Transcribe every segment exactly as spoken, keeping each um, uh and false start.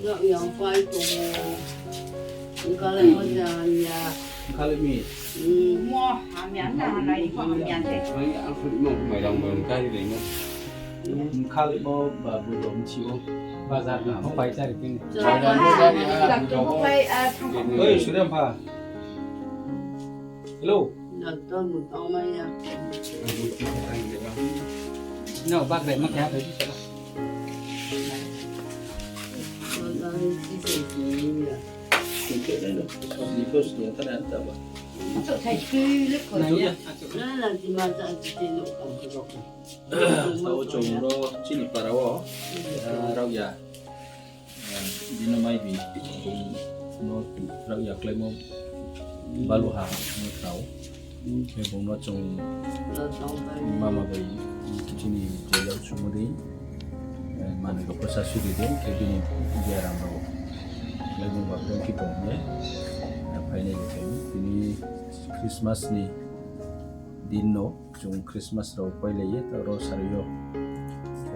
Nok yang pai tongo. Wngkha lai mo jang ya. Wngkha lai mi. Hmm. Mo hamya na lai mo hamya de. Mai ang phuli mo mai rang mo gari lai mo. Wngkha lai mo ba bu dom chi o. Bazar na mo pai chari kini. Bazar na mo gari a bu dom. Oi, Surem pha. Hello. Doctor mu tong mai ya. No, bak de ma kya de. Tao chwng ro chini para o, ah, rok ya. Ah, bini mai bi no rok ya klaimo balu ha no tao. Khe bongno chwng mama bai chini jail o sumudi, eh, manwi rok bwsa sudi de, khe bini biaram rok lai bung ba beng ki tong ye, eh, phainai de khe bini Christmas ni din no chwng Christmas rok pailaiye, ta ro sarwi o,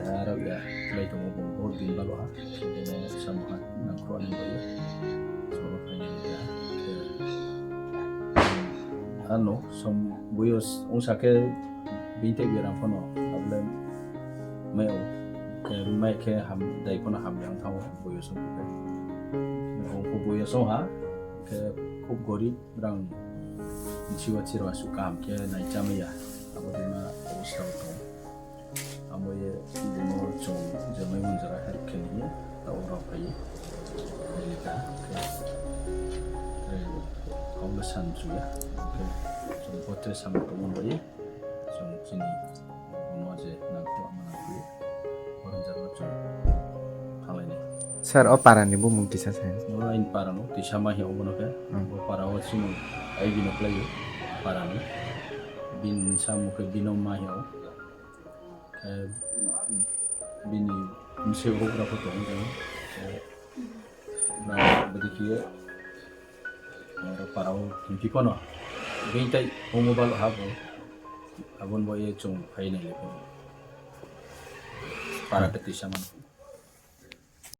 eh, rok ya lai tongo bong bo din balu ha, khe bongno samu ha nangkro ani bai soro phainai de khe. Ano som buyo wngsa khe bini tei biaram phano able mai o khe mai khe ham dai phano hamya wng thango buyo song khe. Wngkha buyo song ha khe khub gorib rang siwa chiro aswk kaham khe nai chamaya abo dima obostha o tong. Amo ye bini chwng jemai manjara help khe nini ta oro phai nini ka khe tei kok le san chuya khe chwng potre samung tongma bai chwng chini bono je nangkuk ama nangkuk oro jagao chwng thanglaini. Sir, o para ni bumung kisa sai. Oro aini para no tisa ma hiya obono khe. Hmm. O para o chini ai bino khlai o para ni bin samung khe bino ma hiya o. Khe bini bwsai o houhgra pho tongo, khe bwdikhe para o tongpi phano bini tai omo balo ha bo aboni bo ye chwng phai nai le phano para khe tisa mano.